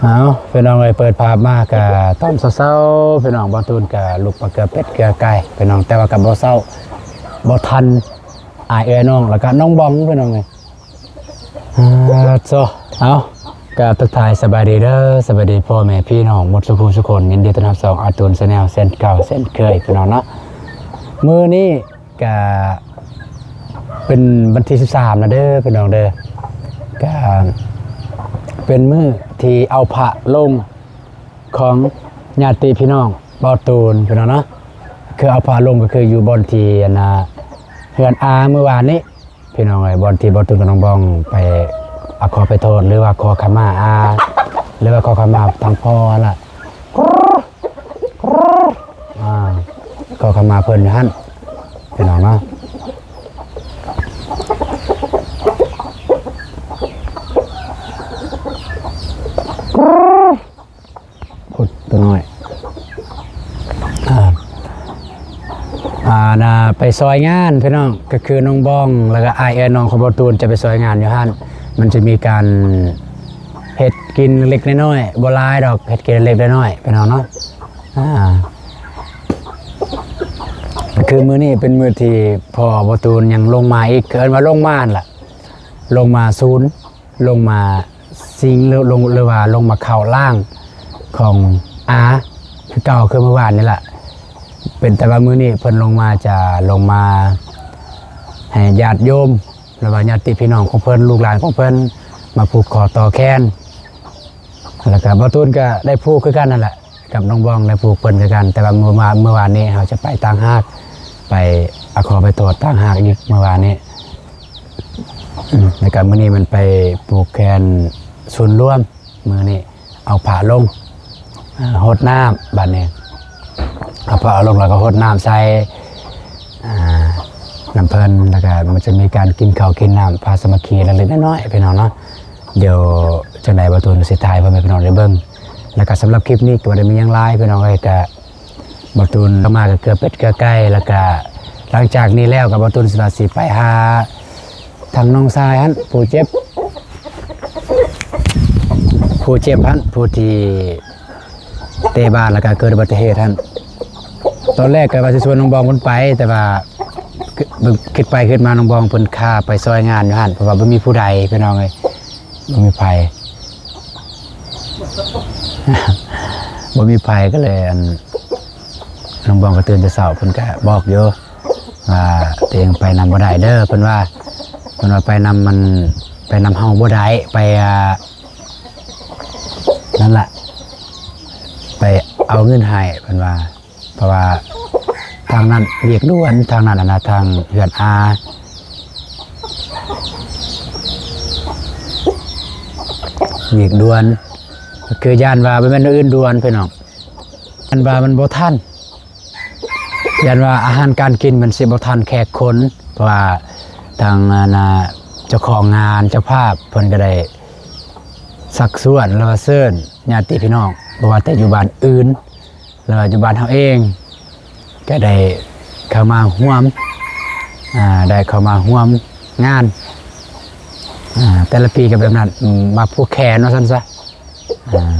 ເອົາ ພີ່ນ້ອງເອີຍ ເປີດພາບມາກະຕອນເຊົ້າໆ ພີ່ນ້ອງ ບ່າວຕູນກະລຸກມາເກືອເປັດເກືອໄກ່ ພີ່ນ້ອງ ແຕ່ວ່າກະບໍ່ເຊົ້າ ບໍ່ທັນ ອ້າຍເອື້ອຍນ້ອງ ແລ້ວກະນ້ອງບອງ ພີ່ນ້ອງເອີຍ ອາ ໂທ້ ເອົາ ກະທັກທາຍສະບາຍດີເດີ ສະບາຍດີພໍ່ແມ່ພີ່ນ້ອງໝົດສູ່ຜູ້ສູ່ຄົນ ຍິນດີຕ້ອນຮັບຊ່ອງອາຕູນແຊນແນວ ເຊັ່ນເກົ່າເຊັ່ນເຄີຍ ພີ່ນ້ອງເນາະ ມື້ນີ້ ກະເປັນວັນທີສິບສາມແລ້ວເດີພີ່ນ້ອງເດີ ກະເປັນມື້ທີ່ເອົາພະລົງຂອງຍາດຕິພີ່ນ້ອງບ່າວຕູນ ພີ່ນ້ອງເນາະ ຄືເອົາພະລົງກໍຄືຢູ່ບ່ອນທີ່ອັນນ່າ ເຮືອນອາມື້ວານນີ້ ພີ່ນ້ອງເອີຍ ບ່ອນທີ່ບ່າວຕູນກັບນ້ອງບອງໄປ ອາ ຂໍໄປໂທດ ຫຼືວ່າຂໍຂະມາອາ ຫຼືວ່າຂໍຂະມາທາງພໍ່ຫັ້ນລະ ອ່າ ຂໍຂະມາເພິ່ນຢູ່ຫັ້ນ ພີ່ນ້ອງເນາະ ພຸ້ນ ຕົວນ້ອຍ ອ່າ ອ່າ ນະ ໄປຊ່ອຍງານ ພີ່ນ້ອງ ກໍຄືນ້ອງບອງ ແລ້ວກໍອ້າຍເອື້ອຍນ້ອງຂອງບ່າວຕູນຈະໄປຊ່ອຍງານຢູ່ຫັ້ນ ມັນຈະມີການເຮັດກິນເລັກໆນ້ອຍໆ ບໍ່ຫຼາຍດອກ ເຮັດກິນເລັກໆນ້ອຍໆ ພີ່ນ້ອງເນາະ ອ່າ ຄືມື້ນີ້ເປັນມື້ທີ່ພໍ່ບ່າວຕູນຍັງລົງມາອີກ ເອີ້ນວ່າລົງມາຫັ້ນລະ ລົງມາສູນ ລົງມາຊິງ ຫຼື ລົງ ຫຼືວ່າລົງມາເຂົ້າລ່າງຂອງອາ ຄືເກົ່າ ຄືມື້ວານນີ້ລະ ເປັນແຕ່ວ່າມື້ນີ້ເພິ່ນລົງມາ ຈະລົງມາໃຫ້ຍາດໂຍມ ຫຼືວ່າຍາດຕິພີ່ນ້ອງຂອງເພິ່ນ ລູກຫຼານຂອງເພິ່ນ ມາຜູກຂໍຕໍ່ແຂນ ແລ້ວກະບ່າວຕູນກະໄດ້ຜູກຄືກັນນັ້ນແຫຼະ ກັບນ້ອງບອງໄດ້ຜູກເພິ່ນຄືກັນ ແຕ່ວ່າມື້ວານ ມື້ວານນີ້ເຮົາຈະໄປຕ່າງຫາກ ໄປ ອາ ຂໍໄປຖອດຕ່າງຫາກອີກ ມື້ວານນີ້ ອືມ ແລ້ວກະມື້ນີ້ມັນໄປຜູກແຂນສູນລວມ ມື້ນີ້ເອົາພະລົງ ອາ ຫົດນ້ຳ ບາດນີ້ເອົາພະລົງ ແລ້ວກໍຫົດນ້ຳໃສ່ ອາ ນຳເພິ່ນ ແລ້ວກະມັນຈະມີການກິນເຂົ້າກິນນ້ຳ ພາສາມັກຄີເລັກໆນ້ອຍໆ ພີ່ນ້ອງເນາະ ດຽວຈັ່ງໃດບ່າວຕູນກໍຊິຖ່າຍໃຫ້ພໍ່ແມ່ພີ່ນ້ອງໄດ້ເບິ່ງ ແລ້ວກໍສຳລັບຄລິບນີ້ກໍບໍ່ໄດ້ມີຫຍັງຫຼາຍພີ່ນ້ອງເອີຍ ກໍບ່າວຕູນເຂົ້າມາກໍເກືອເປັດເກືອໄກ່ ແລ້ວກໍຫຼັງຈາກນີ້ແລ້ວກໍບ່າວຕູນຊິວ່າຊິໄປຫາທາງນ້ອງຊາຍຫັ້ນ ຜູ້ເຈັບ ຜູ້ເຈັບຫັ້ນ ຜູ້ທີ່ ເຕະບານແລ້ວກໍເກີດອຸບັດຕິເຫດຫັ້ນ ຕອນແລກກໍວ່າຊິຊວນນ້ອງບອງເພິ່ນໄປ ແຕ່ວ່າ ຄ- ຄິດໄປຄິດມານ້ອງບອງເພິ່ນຄາໄປຊ່ອຍງານຢູ່ຫັ້ນ ເພາະວ່າບໍ່ມີຜູ້ໃດພີ່ນ້ອງເອີຍ ບໍ່ມີໃຜ ບໍ່ມີໃຜ ກໍເລີຍ ອັນ ນ້ອງບອງກໍຕື່ນແຕ່ເຊົ້າ ເພິ່ນກໍບອກຢູ່ວ່າ ຕົວເອງໄປນຳບໍ່ໄດ້ເດີ ເພິ່ນວ່າ ເພິ່ນວ່າໄປນຳມັນ ໄປນຳເຮົາບໍ່ໄດ້ ໄປ ອ່າ ນັ້ນລະ ໄປເອົາເງິນໃຫ້ເພິ່ນວ່າ ເພາະວ່າທາງນັ້ນວຽກດ່ວນ ທາງນັ້ນຫັ້ນນະ ທາງເຮືອນອາ ວຽກດ່ວນ ຄືຢ້ານວ່າບໍ່ແມ່ນອື່ນດ່ວນພີ່ນ້ອງ ຢ້ານວ່າມັນບໍ່ທັນ ຢ້ານວ່າອາຫານການກິນມັນຊິບໍ່ທັນແຂກຄົນ ເພາະວ່າທາງ ອັນນ່າ ເຈົ້າຂອງງານເຈົ້າພາບເພິ່ນກໍໄດ້ຊັກຊວນ ຫຼືວ່າເຊີນຍາດຕິພີ່ນ້ອງ ບໍ່ວ່າແຕ່ຢູ່ບ້ານອື່ນ ຫຼືວ່າຢູ່ບ້ານເຮົາເອງ ກໍໄດ້ເຂົ້າມາຮ່ວມ ອ່າ ໄດ້ເຂົ້າມາຮ່ວມງານ ອ່າ ແຕ່ລະປີກໍແບບນັ້ນ ອາ ມາຜູກແຂນວ່າຊັ້ນຊະ ອ່າ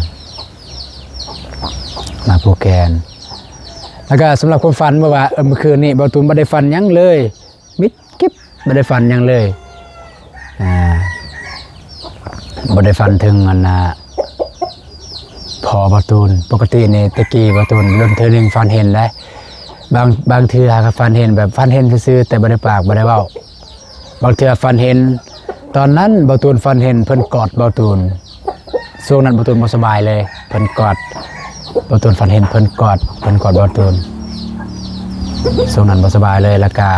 ມາຜູກແຂນ ແລ້ວກໍສຳລັບຄວາມຝັນ ເພາະວ່າ ເອີ ມື້ຄືນນີ້ບ່າວຕູນບໍ່ໄດ້ຝັນຫຍັງເລີຍ ມິດກິບ ບໍ່ໄດ້ຝັນຫຍັງເລີຍ ອ່າ ບໍ່ໄດ້ຝັນເຖິງອັນນ່າ ພໍ່ບ່າວຕູນ ປົກກະຕິນີ້ແຕ່ກີ້ບ່າວຕູນດົນເທື່ອໜຶ່ງຝັນເຫັນໄດ໋ ບາງ ບາງເທື່ອກໍຝັນເຫັນແບບ ຝັນເຫັນຊື່ໆ ແຕ່ບໍ່ໄດ້ປາກ ບໍ່ໄດ້ເວົ້າ ບາງເທື່ອຝັນເຫັນ ຕອນນັ້ນບ່າວຕູນຝັນເຫັນເພິ່ນກອດບ່າວຕູນ ຊ່ວງນັ້ນບ່າວຕູນບໍ່ສະບາຍເລີຍ ເພິ່ນກອດ ບ່າວຕູນຝັນເຫັນເພິ່ນກອດ ເພິ່ນກອດບ່າວຕູນ ຊ່ວງນັ້ນບໍ່ສະບາຍເລີຍ ແລ້ວກະ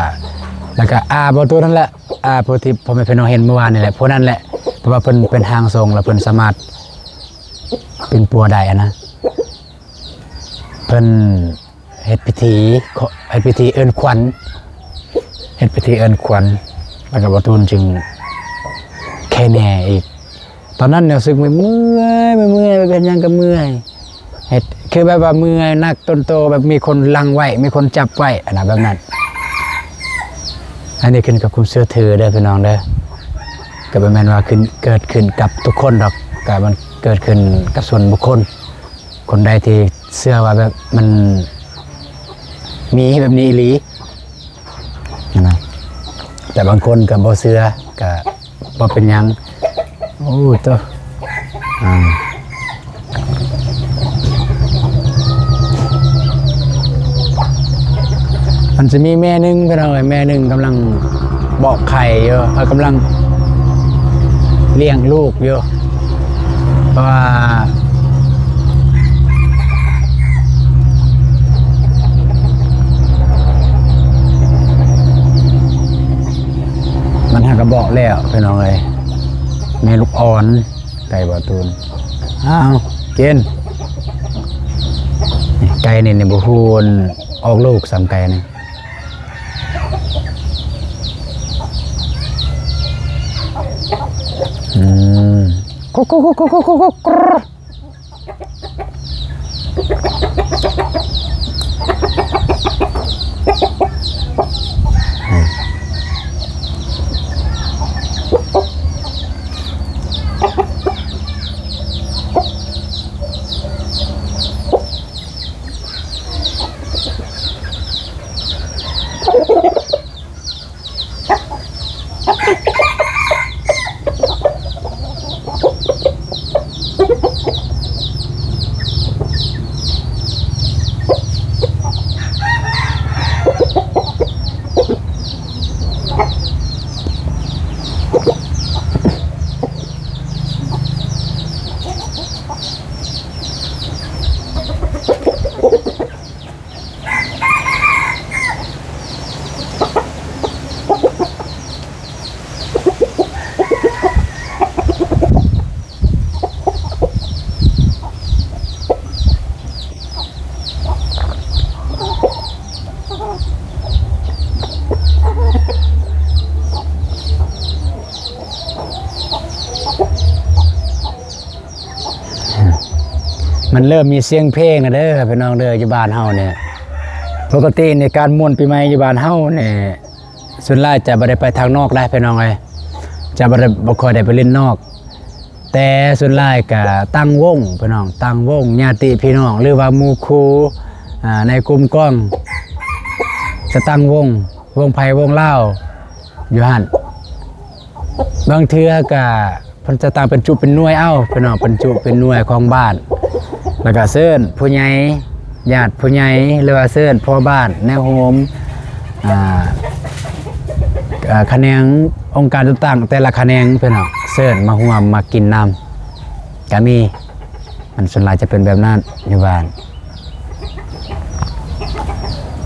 ແລ້ວກະອາບ່າວຕູນນັ້ນແຫຼະ ອາຜູ້ທີ່ພໍ່ແມ່ພີ່ນ້ອງເຫັນມື້ວານນີ້ແຫຼະ ຜູ້ນັ້ນແຫຼະ ເພາະວ່າເພິ່ນເປັນຮ່າງຊົງ ແລ້ວເພິ່ນສາມາດປິ່ນປົວໄດ້ຫັ້ນນະ ເພິ່ນ ເຮັດພິທີ ເຮັດພິທີເອີ້ນຂວັນ ເຮັດພິທີເອີ້ນຂວັນ ແລ້ວກໍບ່າວຕູນຈຶ່ງແຄແນ່ອີກ ຕອນນັ້ນຮູ້ສຶກເມື່ອຍໆ ເມື່ອຍໆ ເຮັດຫຍັງກໍເມື່ອຍ ເຮັດ ຄືແບບວ່າເມື່ອຍໜັກຕົນໂຕ ແບບມີຄົນລັງໄວ້ ມີຄົນຈັບໄວ້ ອັນນັ້ນ ແບບນັ້ນ ອັນນີ້ຂຶ້ນກັບຄວາມເຊື່ອຖືເດີພີ່ນ້ອງເດີ ກໍບໍ່ແມ່ນວ່າຂຶ້ນ ເກີດຂຶ້ນກັບທຸກຄົນດອກ ກໍມັນ ເກີດຂຶ້ນກັບສ່ວນບຸກຄົນ, ຄົນໃດທີ່ເຊື່ອວ່າແບບມັນມີແບບນີ້ອີ່ຫຼີນະ, ແຕ່ບາງຄົນກໍບໍ່ເຊື່ອ ກໍບໍ່ເປັນຫຍັງ. ໂອ້ໂຕ ອ່າ ມັນຈະມີແມ່ໜຶ່ງ ພີ່ນ້ອງເອີຍ, ແມ່ໜຶ່ງກຳລັງບອກໄຂ່ຢູ່, ເຂົາກຳລັງລ້ຽງລູກຢູ່ ເພາະວ່າ ມັນຫາກະບອກແລ້ວ ພີ່ນ້ອງເອີຍ, ແມ່ລູກອ່ອນ ໄກ່ບໍ່ຕູນ. ອ້າວ ກິນ ໄກ່ນີ້ນີ້ ບໍ່ຮູ້ອອກລູກສ່ຳໄກ່ນີ້. ອືມ ມັນເລີ່ມມີສຽງເພງແລ້ວເດີ ພີ່ນ້ອງເດີ. ຢູ່ບ້ານເຮົານີ້ ປົກກະຕິໃນການມ່ວນປີໃໝ່ຢູ່ບ້ານເຮົານີ້ ສ່ວນຫຼາຍຈະບໍ່ໄດ້ໄປທາງນອກໄດ໋ ພີ່ນ້ອງເອີຍ, ຈະບໍ່ໄດ້ ບໍ່ຄ່ອຍໄດ້ໄປຫຼິ້ນນອກ, ແຕ່ສ່ວນຫຼາຍກະຕັ້ງວົງ ພີ່ນ້ອງ, ຕັ້ງວົງ ຍາດຕິພີ່ນ້ອງ ຫຼືວ່າໝູ່ຄູ່ ອ່າ ໃນກຸ່ມກອງ ຈະຕັ້ງວົງ ວົງໄພວົງລາວຢູ່ຫັ້ນ. ບາງເທື່ອກະເພິ່ນຈະຕັ້ງເປັນຈຸເປັນໜ່ວຍເອົາ ພີ່ນ້ອງ, ເປັນຈຸເປັນໜ່ວຍຂອງບ້ານ, ແລ້ວກະເຊີນຜູ້ໃຫຍ່ ຍາດຜູ້ໃຫຍ່ ຫຼືວ່າເຊີນພໍ່ບ້ານ ແນວໂຮມ ອ່າ ຂະແໜງອົງການຕ່າງໆ ແຕ່ລະຂະແໜງ ພີ່ນ້ອງ, ເຊີນມາຮ່ວມມາກິນນຳກະມີ. ມັນສ່ວນຫຼາຍຈະເປັນແບບນັ້ນຢູ່ບ້ານ,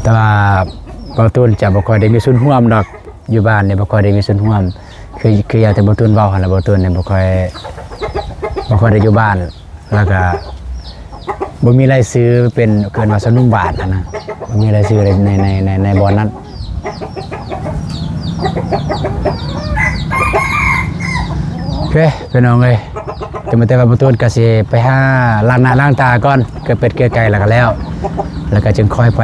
ແຕ່ວ່າບ່າວຕູນຈະບໍ່ຄ່ອຍໄດ້ມີສ່ວນຮ່ວມດອກ. ຢູ່ບ້ານນີ້ບໍ່ຄ່ອຍໄດ້ມີສ່ວນຮ່ວມ ຄື ຄືຢ່າງທີ່ບ່າວຕູນເວົ້າຫັ້ນລະ, ບ່າວຕູນນີ້ບໍ່ຄ່ອຍ ບໍ່ຄ່ອຍໄດ້ຢູ່ບ້ານ ແລ້ວກະບໍ່ມີລາຍຊື່ເປັນ ເອີ້ນວ່າສະໜຸມບ້ານຫັ້ນນະ, ບໍ່ມີລາຍຊື່ໃນ ໃນ ໃນ ໃນ ໃນບ່ອນນັ້ນ. ໂອເຄ ພີ່ນ້ອງເອີຍ, ແຕ່ ແຕ່ວ່າບ່າວຕູນກະຊິໄປຫາລ້າງໜ້າລ້າງຕາກ່ອນ, ເກືອເປັດເກືອໄກ່ແລ້ວກະແລ້ວ, ແລ້ວກະຈຶ່ງຄ່ອຍໄປ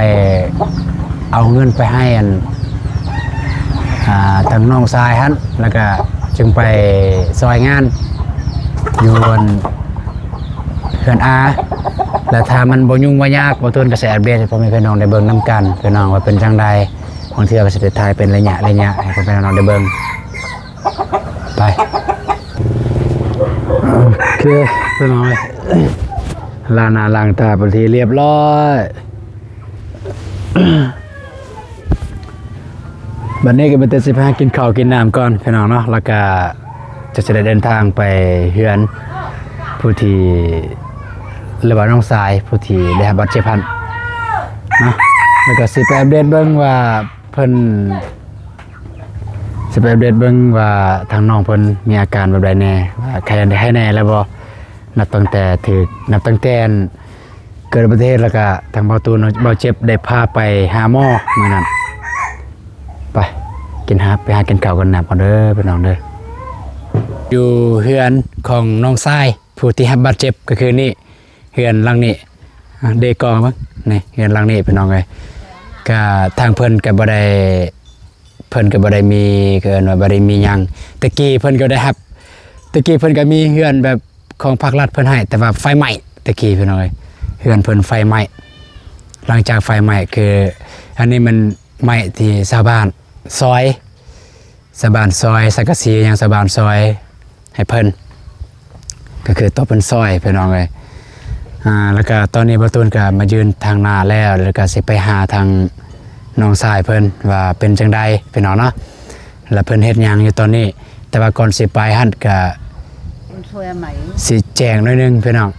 ເອົາເງິນໄປໃຫ້ອັນ ອ່າ ທາງນ້ອງຊາຍຫັ້ນ, ແລ້ວກະຈຶ່ງໄປຊ່ອຍງານຢູ່ອັນເຮືອນອາ. ແລ້ວຖ້າມັນບໍ່ຫຍຸ້ງບໍ່ຍາກ ບ່າວຕູນກະຊິອັບເດດໃຫ້ພໍ່ແມ່ພີ່ນ້ອງໄດ້ເບິ່ງນຳກັນ ພີ່ນ້ອງ ວ່າເປັນຈັ່ງໃດ. ບາງເທື່ອກະຊິໄດ້ຖ່າຍເປັນໄລຍະໄລຍະໃຫ້ພໍ່ແມ່ພີ່ນ້ອງໄດ້ເບິ່ງ. ໄປ ໂອເຄ ພີ່ນ້ອງເອີຍ, ລ້າງໜ້າລ້າງຕາເປັນທີ່ລຽບຮ້ອຍ. ບັດນີ້ກະມີແຕ່ຊິໄປຫາກິນເຂົ້າກິນນ້ຳກ່ອນ ພີ່ນ້ອງເນາະ, ແລ້ວກະຈະ ຈະໄດ້ເດີນທາງໄປເຮືອນຜູ້ທີ່ ຫຼືວ່ານ້ອງຊາຍຜູ້ທີ່ໄດ້ຮັບບາດເຈັບຫັ້ນເນາະ, ແລ້ວກະຊິໄປອັບເດດເບິ່ງວ່າເພິ່ນ ຊິໄປອັບເດດເບິ່ງວ່າທາງນ້ອງເພິ່ນມີອາການແບບໃດແດ່, ວ່າໄຄ ໄຄແນ່ແລ້ວບໍ່, ນັບຕັ້ງແຕ່ຖືກ ນັບຕັ້ງແຕ່ ເກີດອຸບັດຕິເຫດ ແລ້ວກະທາງບ່າວຕູນເນາະ ບາດເຈັບ ໄດ້ພາໄປຫາໝໍມື້ນັ້ນ. ໄປ ກິນຫາ ໄປຫາກິນເຂົ້າກັນນຳກ່ອນເດີພີ່ນ້ອງເດີ. ຢູ່ເຮືອນຂອງນ້ອງຊາຍຜູ້ທີ່ຮັບບາດເຈັບ ກໍຄືນີ້ ເຮືອນຫຼັງນີ້ ອ່າ ເດກອງເບິ່ງ ນີ້ເຮືອນຫຼັງນີ້ພີ່ນ້ອງເອີຍ. ກະທາງເພິ່ນກະບໍ່ໄດ້ ເພິ່ນກໍບໍ່ໄດ້ມີ ກໍເອີ້ນວ່າບໍ່ໄດ້ມີຫຍັງ. ແຕ່ກີ້ເພິ່ນກໍໄດ້ຮັບ ແຕ່ກີ້ເພິ່ນກໍມີເຮືອນແບບ ຂອງພາກລັດເພິ່ນໃຫ້ ແຕ່ວ່າໄຟໄໝ້ແຕ່ກີ້ພີ່ນ້ອງເອີຍ ເຮືອນເພິ່ນໄຟໄໝ້. ຫຼັງຈາກໄຟໄໝ້ ຄືອັນນີ້ມັນໄມ້ທີ່ຊາວບ້ານຊອຍ ຊາວບ້ານຊອຍ ສັງກະສີຫຍັງຊາວບ້ານຊອຍໃຫ້ເພິ່ນ ກໍຄືຕົວເພິ່ນຊອຍພີ່ນ້ອງເອີຍ. ອ່າ ແລ້ວກໍຕອນນີ້ບ່າວຕູນກໍມາຢືນທາງໜ້າແລ້ວ ແລ້ວກໍຊິໄປຫາທາງນ້ອງຊາຍເພິ່ນວ່າເປັນຈັ່ງໃດພີ່ນ້ອງເນາະ ແລ້ວເພິ່ນເຮັດຫຍັງຢູ່ຕອນນີ້. ແຕ່ວ່າກ່ອນຊິໄປຫັ້ນກໍ ມັນຊ່ວຍໃໝ ຊິແຈ້ງໜ້ອຍໜຶ່ງພີ່ນ້ອງ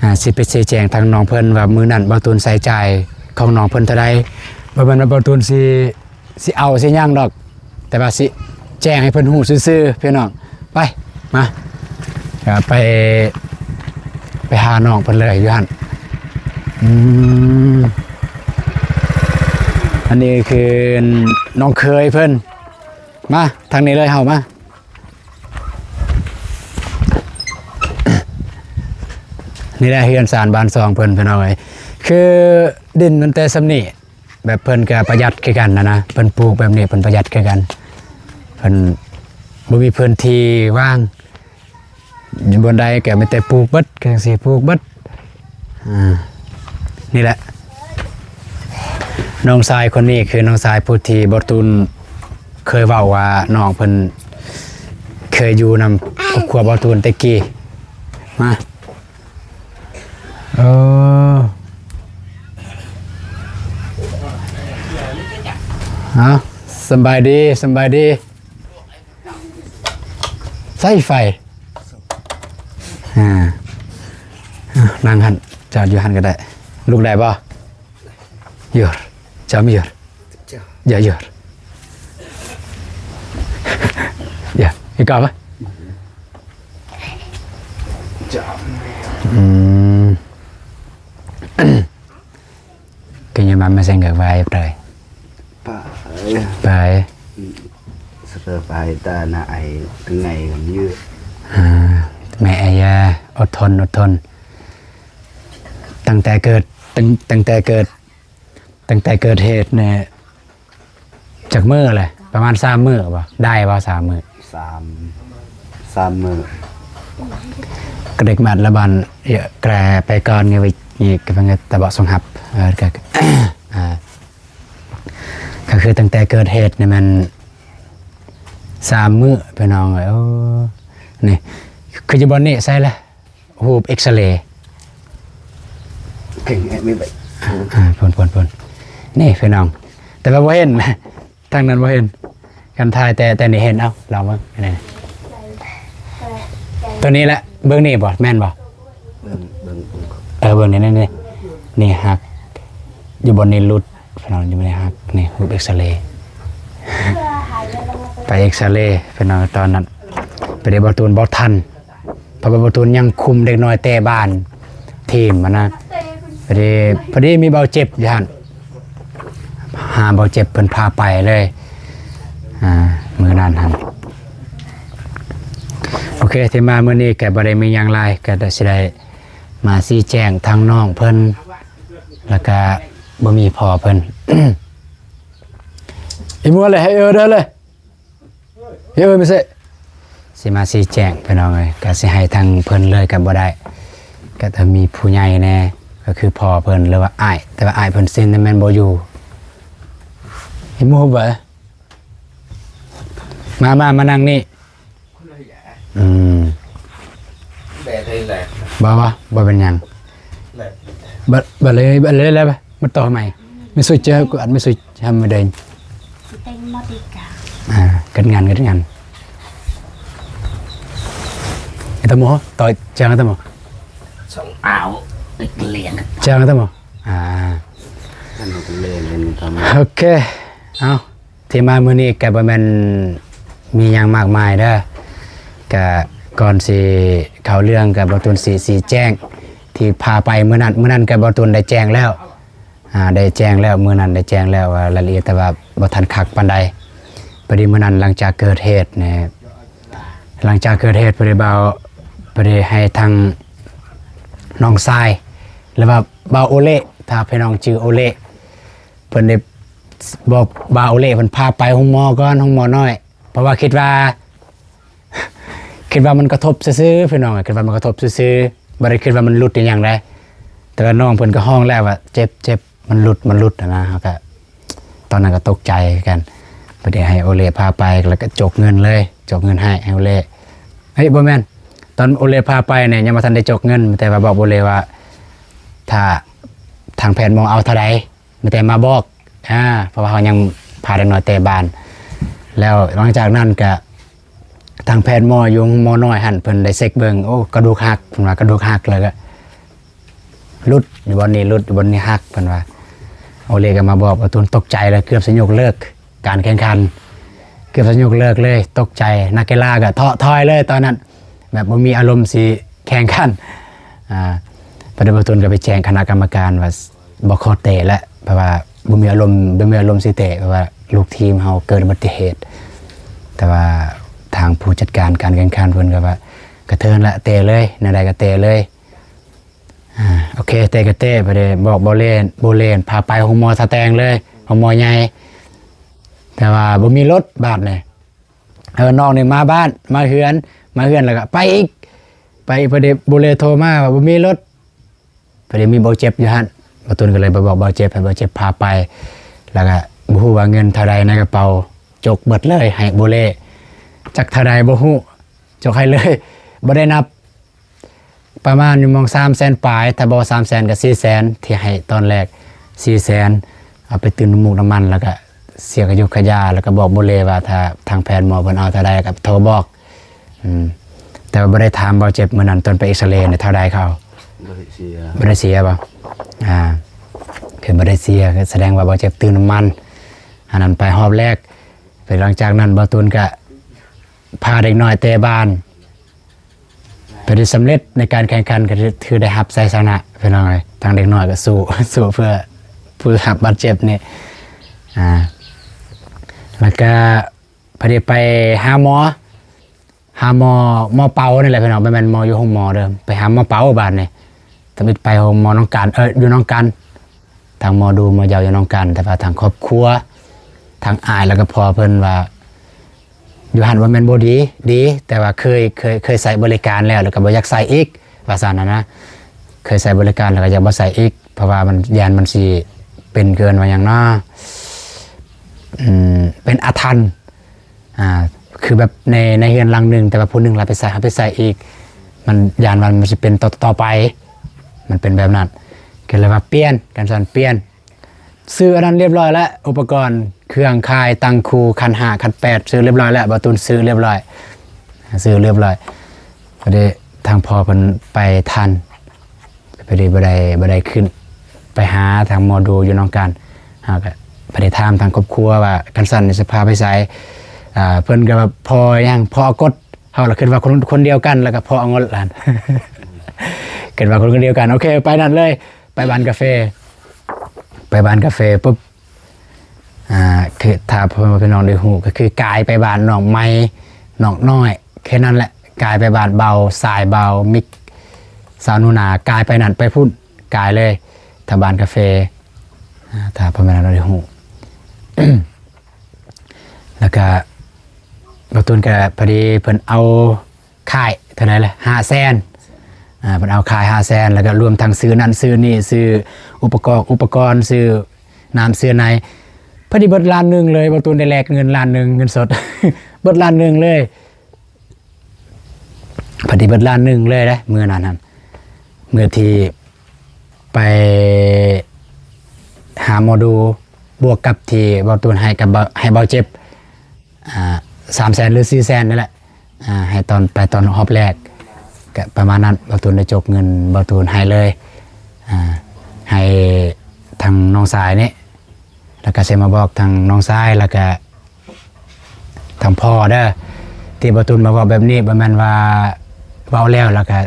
ອ່າ ຊິໄປຊີ້ແຈງທາງນ້ອງເພິ່ນວ່າມື້ນັ້ນບ່າວຕູນໃຊ້ຈ່າຍຂອງນ້ອງເພິ່ນເທົ່າໃດ. ບໍ່ແມ່ນວ່າບ່າວຕູນຊິ ຊິເອົາຊິຫຍັງດອກ ແຕ່ວ່າຊິແຈ້ງໃຫ້ເພິ່ນຮູ້ຊື່ໆ ພີ່ນ້ອງ. ໄປ ມາ ກໍໄປ ໄປຫານ້ອງເພິ່ນເລີຍຢູ່ຫັ້ນ. ອືມ ອັນນີ້ຄືນ້ອງເຂີຍເພິ່ນ. ມາທາງນີ້ເລີຍ ເຮົາມາ ນີ້ແຫຼະເຮືອນຊານບ້ານຊ່ອງເພິ່ນ ພີ່ນ້ອງເອີຍ. ຄືດິນມັນແຕ່ສ່ຳນີ້ ແບບເພິ່ນກໍປະຢັດຄືກັນນະນະ ເພິ່ນປູກແບບນີ້ເພິ່ນປະຢັດຄືກັນ ເພິ່ນບໍ່ມີພື້ນທີ່ວ່າງ ຢູ່ບ່ອນໃດກໍມີແຕ່ປູກເບິດ ກໍຈັ່ງຊີ້ ປູກເບິດ. ອ່າ ນີ້ແຫຼະ ນ້ອງຊາຍຄົນນີ້ຄືນ້ອງຊາຍຜູ້ທີ່ບ່າວຕູນເຄີຍເວົ້າວ່ານ້ອງເພິ່ນເຄີຍຢູ່ນຳຄອບຄົວບ່າວຕູນແຕ່ກີ້. ມາ ເອີ ເອົາ ສະບາຍດີ ສະບາຍດີ. ໃຊ້ໄຟ ອ່າ ນັ່ງຫັ້ນ ຈອດຢູ່ຫັ້ນກໍໄດ້. ລຸກໄດ້ບໍ່? ເອີ ຈຳເອີ ເອີ ເອີ ເອີ ອີກອບ ອືມ Kênh nhà bạn mà xem được vài rồi. Phải. Phải. Sơ phải ta nại từng ngày còn như. À, mẹ à, ອດທົນ ອດທົນ. ຕັ້ງແຕ່ເກີດ ຕັ້ງ ຕັ້ງແຕ່ເກີດ ຕັ້ງແຕ່ເກີດເຫດນີ້ ຈັກມື້ແຫຼະ? ປະມານສາມມື້ບໍ່? ໄດ້ບໍ່ສາມມື້? ສາມ ສາມມື້. ກະເດັກມາດລະບານ ແກໄປກ່ອນ ນີ້ ນີ້ກະເປັນຕະເບາະສົງຮັບ ເອີ ກະ ອ່າ ກະຄືຕັ້ງແຕ່ເກີດເຫດນີ້ແມ່ນສາມມື້ ພີ່ນ້ອງເອີຍ. ໂອ້ ນີ້ ຄືຢູ່ບ່ອນນີ້ໃສ່ລະ ຮູບເອັກສະເຣ ເກັ່ງແອບມີໃບ ອ່າ ພຸ້ນໆໆ ນີ້ພີ່ນ້ອງ ແຕ່ວ່າບໍ່ເຫັນ ທາງນັ້ນບໍ່ເຫັນ ຄັນຖ່າຍແຕ່ ແຕ່ນີ້ເຫັນ. ເອົາ ລອງເບິ່ງ ນີ້ ຕົວນີ້ແຫຼະ ເບິ່ງນີ້ບໍ່ ແມ່ນບໍ່? ເບິ່ງ ເບິ່ງ ເບິ່ງ ເອີ ເບິ່ງນີ້ ນີ້ ນີ້ ນີ້ຫັກ ຢູ່ບ່ອນນີ້ຫຼຸດ ພີ່ນ້ອງ ຢູ່ບ່ອນນີ້ຫັກ ນີ້ຮູບເອັກສະເຣ ໄປເອັກສະເຣ ພີ່ນ້ອງ ຕອນນັ້ນ ໄປເດ ບ່າວຕູນບໍ່ທັນ ເພາະວ່າບ່າວຕູນຍັງຄຸມເດັກນ້ອຍແຕ່ບ້ານ ທີມຫັ້ນນະ ພໍດີ ພໍດີມີເບົາເຈັບຢູ່ຫັ້ນ ຫາເບົາເຈັບເພິ່ນພາໄປເລີຍ ອ່າ ມື້ນັ້ນຫັ້ນ. ໂອເຄ ທີ່ມາມື້ນີ້ກໍບໍ່ໄດ້ມີຫຍັງຫຼາຍ ກໍໄດ້ ຊິໄດ້ມາຊີ້ແຈງທາງນ້ອງເພິ່ນ ແລ້ວກໍບໍ່ມີພໍ່ເພິ່ນ ອີ່ມົວເລີຍ ໃຫ້ເອີເດີເລີຍ. ເອີ ມີເສ ຊິມາຊີ້ແຈງ ພີ່ນ້ອງເອີຍ ກະຊິໃຫ້ທາງເພິ່ນເລີຍກະບໍ່ໄດ້ ກະຕ້ອງມີຜູ້ໃຫຍ່ແດ່ ກະຄືພໍ່ເພິ່ນ ຫຼືວ່າອ້າຍ ແຕ່ວ່າອ້າຍເພິ່ນຊິແມ່ນບໍ່ຢູ່. ເຫັນໝູ່ບໍ່? ມາ ມາ ມານັ່ງນີ້. ອືມ ບໍ່ ບໍ່ ບໍ່ເປັນຫຍັງ ແບບ ບັດ ບັດເລີຍ ບັດເລີຍ ແລ້ວ ມາຕໍ່ໃໝ່ ມີສຸດເຈີ ອັນມີສຸດ ທຳມະດາ ອ່າ ເກີດງານ ເກີດງານ ຕະໂມ ຕໍ່ ຈາງຕະໂມ ສອງອາວ ເລັກລຽນ ຈາງຕະໂມ ອ່າ ໂອເຄ ເອົາ ທີ່ມາມື້ນີ້ກໍບໍ່ແມ່ນມີຫຍັງມາກມາຍເດີ ກະກ່ອນຊິເຂົ້າເລື່ອງ ກະບ່າວຕູນຊິຊີ້ແຈງທີ່ພາໄປມື້ນັ້ນ ມື້ນັ້ນກະບ່າວຕູນໄດ້ແຈ້ງແລ້ວ ອ່າ ໄດ້ແຈ້ງແລ້ວ ມື້ນັ້ນໄດ້ແຈ້ງແລ້ວວ່າລາຍລະອຽດ ແຕ່ວ່າບໍ່ທັນຄັກປານໃດ. ພໍດີມື້ນັ້ນຫຼັງຈາກເກີດເຫດນີ້ ຫຼັງຈາກເກີດເຫດ ພໍດີບ່າວ ພໍດີໃຫ້ທາງນ້ອງຊາຍ ຫຼືວ່າບ່າວໂອເລ ຖ້າພີ່ນ້ອງຊື່ໂອເລ ເພິ່ນໄດ້ບອກບ່າວໂອເລ ເພິ່ນພາໄປໂຮງໝໍກ່ອນ ໂຮງໝໍນ້ອຍ ເພາະວ່າຄິດວ່າ ຄິດວ່າມັນກະທົບຊື່ໆ ພີ່ນ້ອງ, ຄິດວ່າມັນກະທົບຊື່ໆ ບໍ່ໄດ້ຄິດວ່າມັນຫຼຸດອີ່ຫຍັງໃດ. ແຕ່ວ່ານ້ອງເພິ່ນກໍຮ້ອງແລ້ວວ່າ ເຈັບ ເຈັບ ມັນຫຼຸດ ມັນຫຼຸດຫັ້ນນະ. ເຮົາກໍ ຕອນນັ້ນກໍຕົກໃຈຄືກັນ. ບັດນີ້ໃຫ້ໂອເລພາໄປ ແລ້ວກໍຈົກເງິນເລີຍ, ຈົກເງິນໃຫ້ ໃຫ້ໂອເລ. ເອີຍ ບໍ່ແມ່ນ, ຕອນໂອເລພາໄປນີ້ຍັງບໍ່ທັນໄດ້ຈົກເງິນ, ແຕ່ວ່າບອກໂອເລວ່າ ຖ້າທາງແພດໝໍເອົາເທົ່າໃດ ມີແຕ່ມາບອກ ອາ ເພາະວ່າເຮົາຍັງພາເດັກນ້ອຍແຕະບານ. ແລ້ວຫຼັງຈາກນັ້ນກະ ທາງແພດໝໍຢູ່ໂຮງໝໍນ້ອຍຫັ້ນ ເພິ່ນໄດ້ເຊັກເບິ່ງ ໂອ້ ກະດູກຫັກ ເພິ່ນວ່າກະດູກຫັກ ແລ້ວກະຫຼຸດຢູ່ບ່ອນນີ້ ຫຼຸດຢູ່ບ່ອນນີ້ ຫັກ ເພິ່ນວ່າ. ໂອເລກະມາບອກ ປະຕູນຕົກໃຈ ແລ້ວເກືອບຊິຍົກເລີກການແຂ່ງຂັນ ເກືອບຊິຍົກເລີກເລີຍ ຕົກໃຈ. ນັກກິລາກະເທາະຖອຍເລີຍຕອນນັ້ນ ແບບບໍ່ມີອາລົມຊິແຂ່ງຂັນ. ອາ ປະເດັນປະຕູນກໍໄປແຈ້ງຄະນະກຳມະການວ່າ ບໍ່ຂໍເຕະແຫຼະ ເພາະວ່າບໍ່ມີອາລົມ ບໍ່ມີອາລົມຊິເຕະ ເພາະວ່າລູກທີມເຮົາເກີດອຸບັດຕິເຫດ. ແຕ່ວ່າທາງຜູ້ຈັດການການແຂ່ງຂັນເພິ່ນກໍວ່າ ກະເທີນລະ ເຕະເລີຍ ແນວໃດກໍເຕະເລີຍ. ອາ ໂອເຄ ເຕະກໍເຕະ. ບາດນີ້ບອກບໍ່ເລນ ບໍ່ເລນ ພາໄປໂຮງໝໍທ່າແຕງເລີຍ ໂຮງໝໍໃຫຍ່. ແຕ່ວ່າບໍ່ມີລົດບາດນີ້. ເອີ ນ້ອງນີ້ມາບ້ານ ມາເຮືອນ ມາເຮືອນແລ້ວກໍໄປອີກ ໄປອີກ. ພໍດີໂບເລໂທມາວ່າບໍ່ມີລົດ ພໍດີມີເບົາເຈັບຢູ່ຫັ້ນ. ບ່າວຕຸນກໍເລີຍໄປບອກເບົາເຈັບ ໃຫ້ເບົາເຈັບພາໄປ ແລ້ວກໍບໍ່ຮູ້ວ່າເງິນເທົ່າໃດໃນກະເປົາ ຈົກເບິດເລີຍໃຫ້ໂບເລ. ຈັກເທົ່າໃດບໍ່ຮູ້ ຈົກໃຫ້ເລີຍ ບໍ່ໄດ້ນັບ. ປະມານຢູ່ໝ່ອງສາມແສນປາຍ ຖ້າບໍ່ສາມແສນກໍສີ່ແສນ ທີ່ໃຫ້ຕອນແລກສີ່ແສນ ເອົາໄປຕື່ມນ້ຳມູກນ້ຳມັນ ແລ້ວກໍເສຍກະຍຸກຂະຢາ ແລ້ວກໍບອກໂບເລວ່າ ຖ້າທາງແພດໝໍເພິ່ນເອົາເທົ່າໃດກໍໂທບອກ. ອືມ ແຕ່ວ່າບໍ່ໄດ້ຖາມເບົາເຈັບມື້ນັ້ນ ຕອນໄປເອັກສະເຣນະ ເທົ່າໃດເຂົາ ບໍ່ໄດ້ເສຍ ບໍ່ໄດ້ເສຍບໍ່? ອ່າ ຄືບໍ່ໄດ້ເສຍ ສະແດງວ່າເບົາເຈັບຕື່ມນ້ຳມັນ ອັນນັ້ນໄປຮອບແລກ. ແລ້ວຫຼັງຈາກນັ້ນ ບ່າວຕຸນກະພາເດັກນ້ອຍເຕະບານ ໄປໄດ້ສຳເລັດໃນການແຂ່ງຂັນ ກໍຖືໄດ້ຮັບໄຊຊະນະ ພີ່ນ້ອງເອີຍ. ທາງເດັກນ້ອຍກໍສູ້ ສູ້ເພື່ອຜູ້ຮັບບາດເຈັບນີ້ ອ່າ ແລ້ວກໍ ພໍດີໄປຫາໝໍ ຫາໝໍ ໝໍເປົານີ້ແຫຼະພີ່ນ້ອງ ບໍ່ແມ່ນໝໍຢູ່ໂຮງໝໍເດີ. ໄປຫາໝໍເປົາບາດນີ້ ທຳອິດໄປໂຮງໝໍໜອງກັນ ເອີ ຢູ່ໜອງກັນ ທາງໝໍດູໝໍເຍົາຢູ່ໜອງກັນ. ແຕ່ວ່າທາງຄອບຄົວ ທາງອ້າຍ ແລ້ວກໍພໍ່ເພິ່ນວ່າ ຢູ່ຫັ້ນບໍ່ແມ່ນບໍ່ດີ ດີ ແຕ່ວ່າເຄີຍ ເຄີຍ ເຄີຍໃຊ້ບໍລິການແລ້ວ ແລ້ວກໍບໍ່ຢາກໃຊ້ອີກ ວ່າຊັ້ນນະ. ເຄີຍໃຊ້ບໍລິການແລ້ວກໍຢາກບໍ່ໃຊ້ອີກ ເພາະວ່າມັນ ຢ້ານມັນຊິເປັນ ເອີ້ນວ່າຫຍັງເນາະ ອືມ ເປັນອາຖັນ ອ່າ ຄືແບບໃນ ໃນເຮືອນຫຼັງໜຶ່ງ ແຕ່ວ່າຜູ້ໜຶ່ງລະໄປໃຊ້ ເຮົາໄປໃຊ້ອີກ ມັນຢ້ານວ່າມັນຊິເປັນຕໍ່ ຕໍ່ໄປ ມັນເປັນແບບນັ້ນ. ກໍເລີຍວ່າປ່ຽນ ກັນຊັ້ນປ່ຽນ ຊື້ອັນນັ້ນລຽບລ້ອຍແລ້ວ ອຸປະກອນເຄື່ອງຂ່າຍ ຕັ່ງຄູ່ ຂັນຫ້າ ຂັນແປດ ຊື້ລຽບລ້ອຍແລ້ວ ບ່າວຕຸນຊື້ລຽບລ້ອຍ ຊື້ລຽບລ້ອຍ. ພໍດີທາງພໍ່ເພິ່ນໄປທັນ ພໍດີບໍ່ໄດ້ ບໍ່ໄດ້ຂຶ້ນໄປຫາທາງໝໍດູຢູ່ໜອງກັນ. ເຮົາກໍໄປໄດ້ຖາມທາງຄອບຄົວວ່າ ຄັນຊັ້ນຊິພາໄປໃສ? ອ່າ ເພິ່ນກໍວ່າ ພໍ່ຫຍັງ ພໍ່ອາກົດ. ເຮົາລະຄິດວ່າຄົນ ຄົນດຽວກັນ ແລ້ວກໍພໍ່ອາງົດຫັ້ນ ຄິດວ່າຄົນ ຄົນດຽວກັນ. ໂອເຄ ໄປນັ້ນເລີຍ ໄປບ້ານກາເຟ ໄປບ້ານກາເຟປຸບ ອ່າ ຄືຖ້າພໍ່ແມ່ພີ່ນ້ອງໄດ້ຮູ້ ກໍຄືກາຍໄປບ້ານນ້ອງໃໝ່ ນ້ອງນ້ອຍ ແຄ່ນັ້ນແຫຼະ. ກາຍໄປບ້ານເບົາ ສາຍເບົາ ມິກ ສາວໜູນາ ກາຍໄປນັ້ນໄປພຸ້ນ ກາຍເລີຍ ທາງບ້ານກາເຟ. ອ່າ ຖ້າພໍ່ແມ່ພີ່ນ້ອງໄດ້ຮູ້ ແລ້ວກະບ່າວຕຸນກະພໍດີເພິ່ນເອົາ ຂາຍເທົ່າໃດລະ ຫ້າແສນ ອ່າ ເພິ່ນເອົາຂາຍຫ້າແສນ ແລ້ວກໍລວມທັງຊື້ນັ້ນຊື້ນີ້ ຊື້ອຸປະກອນ ອຸປະກອນ ຊື້ນ້ຳຊື້ໃນ ພໍດີເບິດລ້ານໜຶ່ງເລີຍ. ບ່າວຕຸນໄດ້ແລກເງິນລ້ານໜຶ່ງ ເງິນສົດ ເບິດລ້ານໜຶ່ງເລີຍ ພໍດີເບິດລ້ານໜຶ່ງເລີຍເດ້ ມື້ນັ້ນຫັ້ນ ມື້ທີ່ໄປຫາໝໍດູ ບວກກັບທີ່ບ່າວຕຸນໃຫ້ກັບ ໃຫ້ບ່າວເຈັບ ອ່າ ສາມແສນ ຫຼື ສີ່ແສນນີ້ແຫຼະ ອ່າ ໃຫ້ຕອນ ໄປຕອນຮອບແລກ ກະປະມານນັ້ນ. ບ່າວຕຸນໄດ້ຈົກເງິນ ບ່າວຕຸນໃຫ້ເລີຍ ອ່າ ໃຫ້ທາງນ້ອງຊາຍນີ້ ແລ້ວກະຊິມາບອກທາງນ້ອງຊາຍ ແລ້ວກະທາງພໍ່ເດີ ທີ່ບ່າວຕຸນມາເວົ້າແບບນີ້ ບໍ່ແມ່ນວ່າເວົ້າແລ້ວ ແລ້ວກະ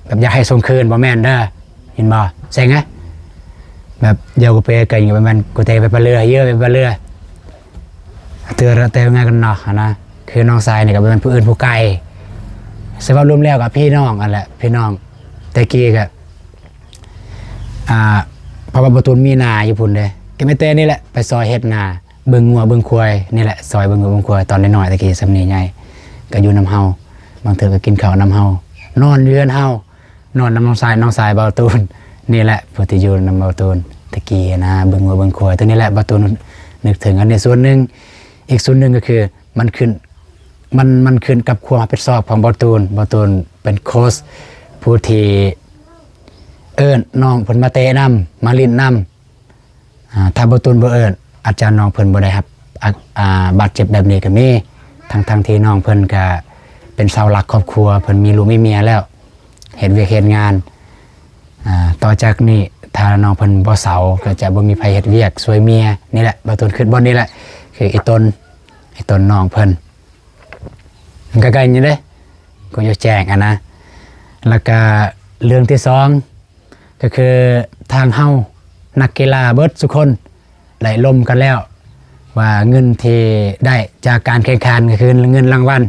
ແບບຢາກໃຫ້ສົ່ງຄືນ ບໍ່ແມ່ນເດີ ເຫັນບໍ່ ເສັງນະ ແບບ ຢາກກູເປໄກ ບໍ່ແມ່ນກູເຕໄປປະເລືອ ເຍອະໄປປະເລືອ ເຕືອນແຕ່ງານກັນເນາະຫັ້ນນະ. ຄືນ້ອງຊາຍນີ້ກໍບໍ່ແມ່ນຜູ້ອື່ນຜູ້ໄກ ສະເວົ້າລວມແລ້ວກໍພີ່ນ້ອງຫັ້ນແຫຼະ ພີ່ນ້ອງແຕ່ກີ້ກໍ ອ່າ ເພາະວ່າບ່າວຕຸນມີນາຢູ່ພຸ້ນເດ້ ກໍມີແຕ່ນີ້ແຫຼະ ໄປຊ່ອຍເຮັດນາ ເບິ່ງງົວເບິ່ງຄວາຍນີ້ແຫຼະ ຊ່ອຍເບິ່ງງົວເບິ່ງຄວາຍ ຕອນນ້ອຍໆ ແຕ່ກີ້ສ່ຳນີ້ໃຫຍ່ ກໍຢູ່ນຳເຮົາ ບາງເທື່ອກໍກິນເຂົ້ານຳເຮົາ ນອນຢູ່ເຮືອນເຮົາ ນອນນຳນ້ອງຊາຍ ນ້ອງຊາຍເບົາຕູນນີ້ແຫຼະ ຜູ້ທີ່ຢູ່ນຳເບົາຕູນແຕ່ກີ້ນະ ເບິ່ງງົວເບິ່ງຄວາຍ. ໂຕນີ້ແຫຼະ ເບົາຕູນນຶກເຖິງ. ອັນນີ້ສ່ວນໜຶ່ງ. ອີກສ່ວນໜຶ່ງກໍຄື ມັນຂຶ້ນ ມັນ ມັນຂຶ້ນກັບຄວາມຮັບຜິດຊອບຂອງເບົາຕູນ. ເບົາຕູນເປັນໂຄຊຜູ້ທີ່ເອີ້ນນ້ອງເພິ່ນມາເຕະນຳ ມາຫຼິ້ນນຳ. ອາ ຖ້າເບົາຕູນບໍ່ເອີ້ນ ອາດຈະນ້ອງເພິ່ນບໍ່ໄດ້ຮັບ ອາ ອາ ບາດເຈັບແບບນີ້ກໍມີ. ທັງໆທີ່ນ້ອງເພິ່ນກໍເປັນເສົາຫຼັກຄອບຄົວ ເພິ່ນມີລູກມີເມຍແລ້ວ ເຮັດວຽກເຮັດງານ. ອາ ຕໍ່ຈາກນີ້ ຖ້ານ້ອງເພິ່ນບໍ່ເຊົາ ກໍຈະບໍ່ມີໃຜເຮັດວຽກຊ່ວຍເມຍ. ນີ້ແຫຼະ ເບົາຕູນຄິດບ່ອນນີ້ແຫຼະ ຄືອີຕົນ ອີຕົນນ້ອງເພິ່ນ ມັນກໍໄກຢູ່ເດ້ ກໍຢູ່ແຈ້ງຫັ້ນນະ. ແລ້ວກໍເລື່ອງທີສອງ ກໍຄືທາງເຮົານັກກິລາເບິດສຸຄົນໄດ້ລົມກັນແລ້ວ ວ່າເງິນທີ່ໄດ້ຈາກການແຂ່ງຂັນ ກໍຄືເງິນລາງວັນ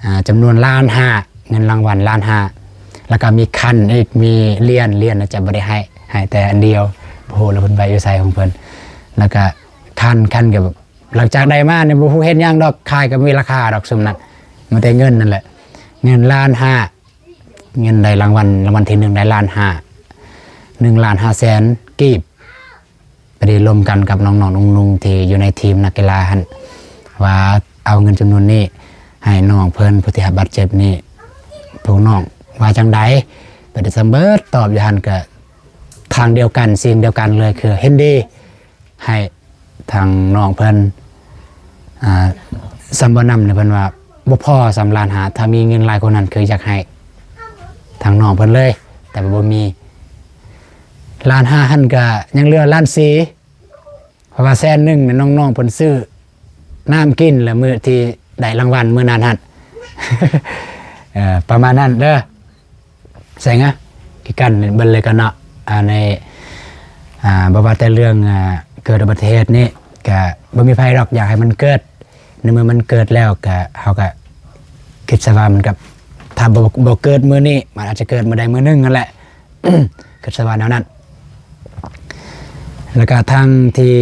ອາ ຈຳນວນລ້ານຫ້າ ເງິນລາງວັນລ້ານຫ້າ ແລ້ວກໍມີຄັນອີກ ມີຫຼຽນ ຫຼຽນອາດຈະບໍ່ໄດ້ໃຫ້ ໃຫ້ແຕ່ອັນດຽວ ບໍ່ຮູ້ລະເພິ່ນໄວ້ຢູ່ໃສຂອງເພິ່ນ. ແລ້ວກໍຄັນ ຄັນກໍ ຫຼັງຈາກໄດ້ມານີ້ບໍ່ຮູ້ເຮັດຫຍັງດອກ ຂາຍກໍມີລາຄາດອກຊຸມນັ້ນ ມີແຕ່ເງິນນັ້ນແຫຼະ ເງິນລ້ານຫ້າ ເງິນໄດ້ລາງວັນ ລາງວັນທີໜຶ່ງໄດ້ລ້ານຫ້າ ໜຶ່ງລ້ານຫ້າແສນກີບ. ໄປໄດ້ລົມກັນກັບນ້ອງໆໜຸ່ມໆທີ່ຢູ່ໃນທີມນັກກິລາຫັ້ນ ວ່າເອົາເງິນຈຳນວນນີ້ໃຫ້ນ້ອງເພິ່ນຜູ້ທີ່ຮັບບາດເຈັບນີ້ ພວກນ້ອງວ່າຈັ່ງໃດ? ໄປໄດ້ສຳເບີດຕອບຢູ່ຫັ້ນ ກໍທາງດຽວກັນ ສິ່ງດຽວກັນເລີຍ ຄືເຫັນດີ ໃຫ້ທາງນ້ອງເພິ່ນ ອາ ສ່ຳບໍ່ນຳນີ້ ເພິ່ນວ່າບໍ່ພໍສ່ຳລ້ານຫ້າ ຖ້າມີເງິນຫຼາຍກວ່ານັ້ນ ຄືຢາກໃຫ້ທາງນ້ອງເພິ່ນເລີຍ ແຕ່ວ່າບໍ່ມີ. ລ້ານຫ້າຫັ້ນກະຍັງເຫຼືອລ້ານສີ່ ເພາະວ່າແສນໜຶ່ງນີ້ ນ້ອງໆເພິ່ນຊື້ນ້ຳກິນ ແລະ ມື້ທີ່ໄດ້ລາງວັນມື້ນັ້ນຫັ້ນ ເອີ ປະມານນັ້ນເດີ. ແສງອະ ຄືກັນເບິ່ງເລີຍກັນເນາະ ອາ ໃນ ອາ ບໍ່ວ່າແຕ່ເລື່ອງ ອາ ເກີດອຸບັດຕິເຫດນີ້ ກະບໍ່ມີໃຜດອກຢາກໃຫ້ມັນເກີດ. ໃນເມື່ອມັນເກີດແລ້ວ ກະ ເຮົາກະຄິດຊະວ່າມັນກະ ຖ້າບໍ່ ບໍ່ເກີດມື້ນີ້ ມັນອາດຈະເກີດມື້ໃດມື້ໜຶ່ງຫັ້ນແຫຼະ ຄິດຊະວ່າແນວນັ້ນ. ແລ້ວກະທາງທີ່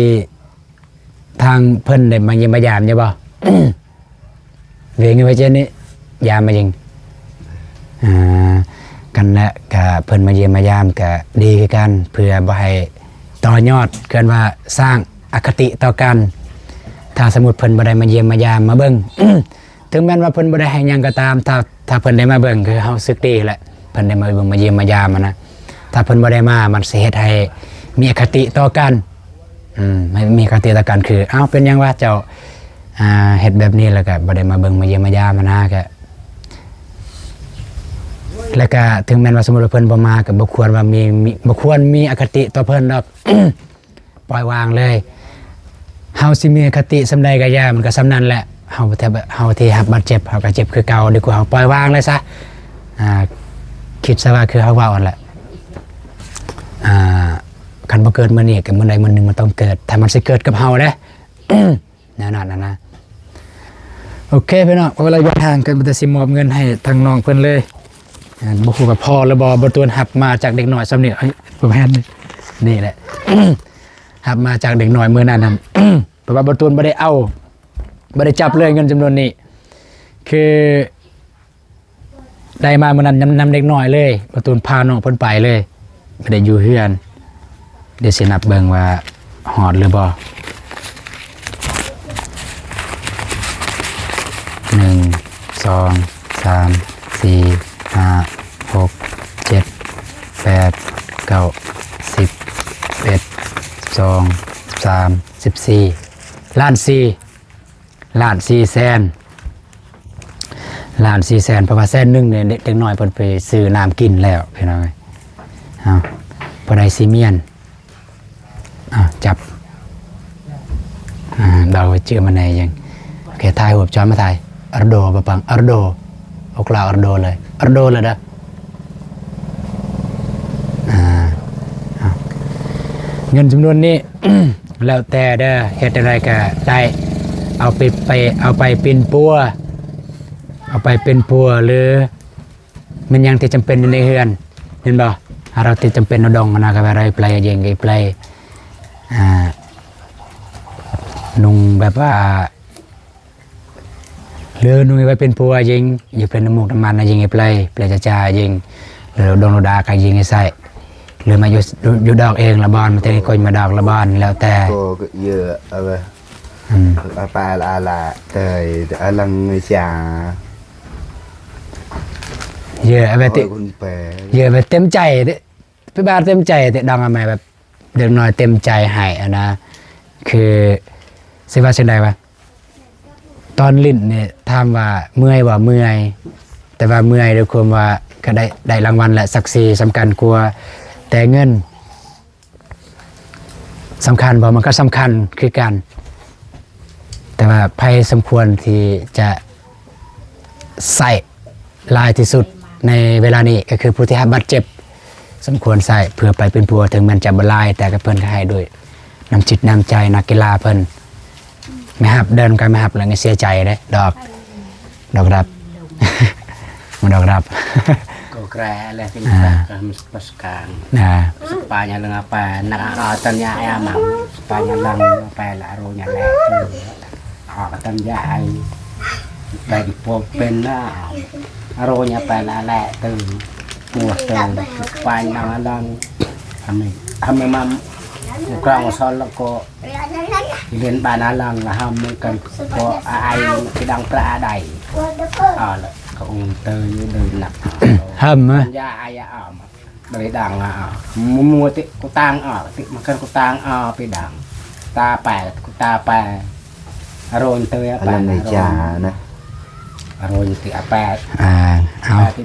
ທາງເພິ່ນໄດ້ມາຢ້ຽມມາຢາມຢູ່ບໍ່? ເວງຢູ່ໄປເຈນີ້ ຢາມມາຍິງ ອ່າ ກັນແຫຼະ ກະເພິ່ນມາຢ້ຽມມາຢາມກະດີຄືກັນ ເພື່ອບໍ່ໃຫ້ຕໍ່ຍອດ ເອີ້ນວ່າສ້າງອະຄະຕິຕໍ່ກັນ. ຖ້າສົມມຸດເພິ່ນບໍ່ໄດ້ມາຢ້ຽມມາຢາມມາເບິ່ງ ເຖິງແມ່ນວ່າເພິ່ນບໍ່ໄດ້ໃຫ້ຫຍັງກໍຕາມ ຖ້າ ຖ້າເພິ່ນໄດ້ມາເບິ່ງ ຄືເຮົາສຶກດີແຫຼະ ເພິ່ນໄດ້ມາເບິ່ງມາຢ້ຽມມາຢາມຫັ້ນນະ. ຖ້າເພິ່ນບໍ່ໄດ້ມາ ມັນຊິເຮັດໃຫ້ມີອະຄະຕິຕໍ່ກັນ ອືມ ໃຫ້ມີອະຄະຕິຕໍ່ກັນ ຄື ອ້າວ ເປັນຫຍັງວະເຈົ້າ ອ່າ ເຮັດແບບນີ້ ແລ້ວກໍບໍ່ໄດ້ມາເບິ່ງມາຢ້ຽມມາຢາມຫັ້ນນະ ກໍ ແລ້ວກໍເຖິງແມ່ນວ່າສົມມຸດວ່າເພິ່ນບໍ່ມາ ກໍບໍ່ຄວນວ່າມີ ມີ ບໍ່ຄວນມີອະຄະຕິຕໍ່ເພິ່ນດອກ. ປ່ອຍວາງເລີຍ. ເຮົາຊິມີຄະຕິສ່ຳໃດກໍຢ່າ ມັນກໍສ່ຳນັ້ນແຫຼະ. ເຮົາ ເຮົາທີ່ຮັບບາດເຈັບ ເຮົາກໍເຈັບຄືເກົ່າ ດີກວ່າເຮົາປ່ອຍວາງເລີຍຊະ. ອ່າ ຄິດຊະວ່າຄືເຮົາເວົ້າຫັ້ນແຫຼະ. ອ່າ ຄັນບໍ່ເກີດມື້ນີ້ ກໍມື້ໃດມື້ໜຶ່ງມັນຕ້ອງເກີດ ຖ້າມັນຊິເກີດກັບເຮົາເດ້. ແນວນັ້ນນະ. ໂອເຄພີ່ນ້ອງ ເວລາເດີນທາງ ກໍມີແຕ່ຊິມອບເງິນໃຫ້ທາງນ້ອງເພິ່ນເລີຍ. ອ່າ ບໍ່ຮູ້ວ່າພໍຫຼືບໍ່ ບໍ່ຕວນຮັບມາຈາກເດັກນ້ອຍສ່ຳນີ້ ເອີຍ ບໍ່ແມ່ນ ນີ້ແຫຼະ ຮັບມາຈາກເດັກນ້ອຍມື້ນັ້ນຫັ້ນ ເພາະວ່າບໍ່ຕວນບໍ່ໄດ້ເອົາ ບໍ່ໄດ້ຈັບເລີຍເງິນຈຳນວນນີ້ ຄືໄດ້ມາມື້ນັ້ນນຳ ນຳເດັກນ້ອຍເລີຍ ບໍ່ຕວນພານ້ອງເພິ່ນໄປເລີຍ ບໍ່ໄດ້ຢູ່ເຮືອນ. ດຽວຊິນັບເບິ່ງວ່າຮອດຫຼືບໍ່ ໜຶ່ງ ສອງ ສາມ ສີ່ ຫ້າ ຫົກ ເຈັດ ແປດ ເກົ້າ ສິບ ສິບເອັດ ສິບສອງ ສິບສາມ ສິບສີ່ ລ້ານສີ່ ລ້ານສີ່ແສນ ລ້ານສີ່ແສນ ເພາະວ່າແສນໜຶ່ງນີ້ ເດັກ ເດັກນ້ອຍເພິ່ນໄປຊື້ນ້ຳກິນແລ້ວ ພີ່ນ້ອງເອີຍ. ເອົາ ຜູ້ໃດຊິມ້ຽນ ເອົາ ຈັບ ອ່າ ເດົາໄວ້ຈື່ມາແດ່ຍັງ. ໂອເຄ ຖ່າຍຮູບ ຈອນມາຖ່າຍ ອາໂດ ປະປັງ ອາໂດ ອອກລາວ ອາໂດເລີຍ ອາໂດເລີຍເດີ. ອ່າ ເອົາ ເງິນຈຳນວນນີ້ ແລ້ວແຕ່ເດີ ເຮັດແນວໃດກໍໄດ້ ເອົາໄປ ໄປ ເອົາໄປປິ່ນປົວ ເອົາໄປປິ່ນປົວ ຫຼື ແມ່ນຫຍັງທີ່ຈຳເປັນຢູ່ໃນເຮືອນ ແມ່ນບໍ່? ຖ້າເຮົາທີ່ຈຳເປັນເນາະ ດອງນະ ກໍວ່າໄດ້ໄປເຢັງໄປ ອ່າ ນຸ່ງແບບວ່າ ຫຼືໜຸ່ຍໄວ້ເປັນຜົວຍິງ ຢູ່ເປັນນ້ຳມູກນ້ຳມັນນະຍິງໃຫ້ເປື່ອຍ ເປື່ອຍຈາໆຍິງ ຫຼືດົງໂລດາກໍຍິງໃຫ້ໃຊ້ ຫຼືມາຢູ່ ຢູ່ດອກເອງລະບ່ອນ ມາແຕ່ງໃຫ້ຄົນມາດອກລະບ່ອນ ແລ້ວແຕ່ ໂກກໍເຍອະ ເອົາໄວ້ ອືມ ເອົາໄປລະອາລະເຕີຍ ອາລັງເງຍຈາ ເຍອະ ເອົາໄວ້ຕິ ໂອ້ຍ ຄຸນແປ ເຍອະ ໄວ້ເຕັມໃຈເດ້ ໄປບາດເຕັມໃຈແຕ່ດອງອາແມແບບເດັກນ້ອຍເຕັມໃຈໃຫ້ຫັ້ນນະ ຄືຊິວ່າຈັ່ງໃດວະ ຕອນຫຼິ້ນນີ້ຖາມວ່າເມື່ອຍບໍ່? ເມື່ອຍ ແຕ່ວ່າເມື່ອຍດ້ວຍຄວາມວ່າກໍໄດ້ ໄດ້ລາງວັນ ແລະ ສັກສີສຳຄັນກວ່າ ແຕ່ເງິນສຳຄັນບໍ່? ມັນກໍສຳຄັນຄືກັນ ແຕ່ວ່າໃຜສົມຄວນທີ່ຈະໃຊ້ ຫຼາຍທີ່ສຸດໃນເວລານີ້ກໍຄືຜູ້ທີ່ຮັບບາດເຈັບ ສົມຄວນໃຊ້ເພື່ອໄປເປັນຜົວ ເຖິງແມ່ນຈະບໍ່ຫຼາຍ ແຕ່ກໍເພິ່ນກໍໃຫ້ດ້ວຍນ້ຳຈິດນ້ຳໃຈນັກກິລາເພິ່ນ. ແມ່ຮັບເດີນກັນ ແມ່ຮັບແລ້ວກໍເສຍໃຈເດ້ ດອກ ດອກຮັບ ມາດອກຮັບ Kau kira lah, ah, kita ke Mesir sekarang. Ah. Sepanjang dengan apa, nak, ah, tanya ya, Mam. Sepanjang lang apa lah, rohnya lah tu. Ah, kata dia ai. Tadi popin lah. Rohnya apa lah, lah tu. Puas tu. Sepanjang lang. Kami, kami mam. Kurang salah kok. ເລນບ້ານອາລັງລະຫຳເໝືອນກັນ ເພາະອາໄອ ທີ່ດັງປະອາໄດ ອາລະ ຂອງເຕີຍເດີນນັກ ຫຳ ຢາອາຍອາມ ບໍ່ໄດ້ດັງອາ ມົວຕິ ກູຕາງອາ ຕິ ມັນກັນ ກູຕາງອາ ໄປດັງ ຕາແປ ກູຕາແປ ອາໂຣນເຕີຍ ອາໂຣນເຕີຍ ອາໂຣນຕິ ອາແປ ອາ ເອົາ ຕິ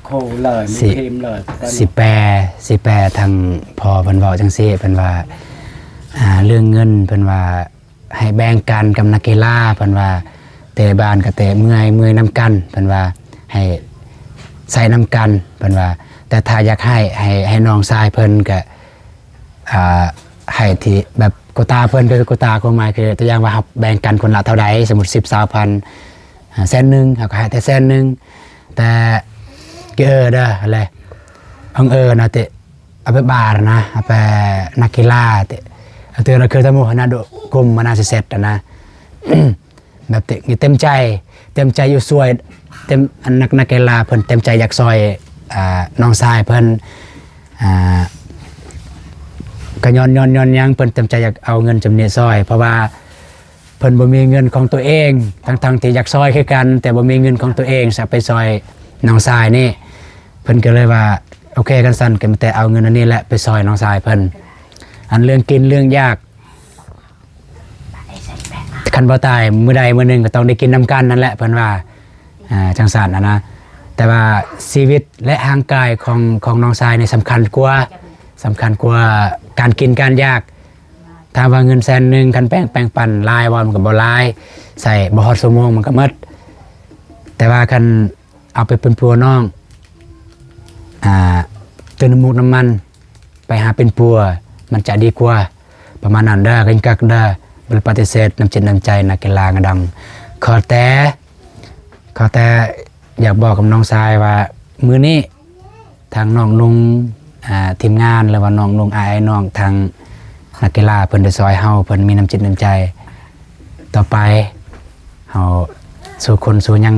ໂຄເລີຍ ຊິ ມີທີມເລີຍ ຊິແປ ຊິແປທາງພໍ່ເພິ່ນເວົ້າຈັ່ງຊີ້ ເພິ່ນວ່າ ອ່າ ເລື່ອງເງິນ ເພິ່ນວ່າໃຫ້ແບ່ງກັນກັບນັກກິລາ ເພິ່ນວ່າເຕະບານກໍແຕ່ເມື່ອຍ ເມື່ອຍນຳກັນ ເພິ່ນວ່າໃຫ້ໃຊ້ນຳກັນ ເພິ່ນວ່າ ແຕ່ຖ້າຢາກໃຫ້ ໃຫ້ ໃຫ້ນ້ອງຊາຍເພິ່ນກໍ ອ່າ ໃຫ້ທີ່ແບບໂກຕາເພິ່ນ ກໍຄືໂກຕາ ຄວາມໝາຍຄືຕົວຢ່າງວ່າເຮົາແບ່ງກັນຄົນລະເທົ່າໃດ ສົມມຸດສິບ ຊາວພັນ ອ່າ ແສນໜຶ່ງ ເຮົາກໍໃຫ້ແຕ່ແສນໜຶ່ງ ແຕ່ເອີເດີ ຫັ້ນແຫຼະ ອັງເອີນະຕິ ອາເບບານະ ອາເປນັກກິລາຕິ ອາເຕລະເຄີຕະໂມຫັ້ນນະ ໂດກຸມມະນາຊິເຊັດຫັ້ນນະ ແບບຕິ ເຕັມໃຈ ເຕັມໃຈຢູ່ຊ່ວຍ ເຕັມ ອັນນັກ ນັກກິລາເພິ່ນເຕັມໃຈຢາກຊ່ອຍ ອ່າ ນ້ອງຊາຍເພິ່ນ ອ່າ ກະຍ້ອນ ຍ້ອນ ຍ້ອນຫຍັງເພິ່ນເຕັມໃຈຢາກເອົາເງິນຈຳນີ້ຊ່ອຍ ເພາະວ່າ ເພິ່ນບໍ່ມີເງິນຂອງຕົວເອງ ທັງໆທີ່ຢາກຊ່ອຍຄືກັນ ແຕ່ບໍ່ມີເງິນຂອງຕົວເອງ ຈະໄປຊ່ອຍນ້ອງຊາຍນີ້ ເພິ່ນກໍເລີຍວ່າ ໂອເຄ ຄັນຊັ້ນກໍມີແຕ່ເອົາເງິນອັນນີ້ແຫຼະໄປຊ່ອຍນ້ອງຊາຍເພິ່ນ ອັນເລື່ອງກິນເລື່ອງຢາກ ຄັນບໍ່ຕາຍມື້ໃດມື້ໜຶ່ງກໍຕ້ອງໄດ້ກິນນຳກັນນັ້ນແຫຼະ ເພິ່ນວ່າ ອ່າ ຈັ່ງຊັ້ນຫັ້ນນະ ແຕ່ວ່າຊີວິດ ແລະ ຮ່າງກາຍຂອງ ຂອງນ້ອງຊາຍນີ້ສຳຄັນກວ່າ ສຳຄັນກວ່າການກິນການຢາກ ຖາມວ່າເງິນແສນໜຶ່ງ ຄັນແບ່ງ ແບ່ງປັນຫຼາຍບໍ່? ມັນກໍບໍ່ຫຼາຍ ໃຊ້ບໍ່ຮອດຊົ່ວໂມງມັນກໍໝົດ ແຕ່ວ່າຄັນເອົາໄປເປັນຜົວນ້ອງ ອ່າ ຕື່ມນ້ຳມູກນ້ຳມັນ ໄປຫາເປັນຜົວ ມັນຈະດີກວ່າ ປະມານນັ້ນເດີ ເກັ່ງຄັກເດີ ບໍ່ໄດ້ປະຕິເສດນ້ຳຈິດນ້ຳໃຈນັກກິລາງາດຳ ຂໍແຕ່ ຂໍແຕ່ຢາກບອກກັບນ້ອງຊາຍວ່າ ມື້ນີ້ ທາງນ້ອງນຸ່ງ ອ່າ ທີມງານ ຫຼືວ່ານ້ອງນຸ່ງ ອ້າຍນ້ອງ ທາງນັກກິລາເພິ່ນໄດ້ຊ່ອຍເຮົາ ເພິ່ນມີນ້ຳຈິດນ້ຳໃຈ ຕໍ່ໄປເຮົາສູ້ຄົນສູ້ຫຍັງ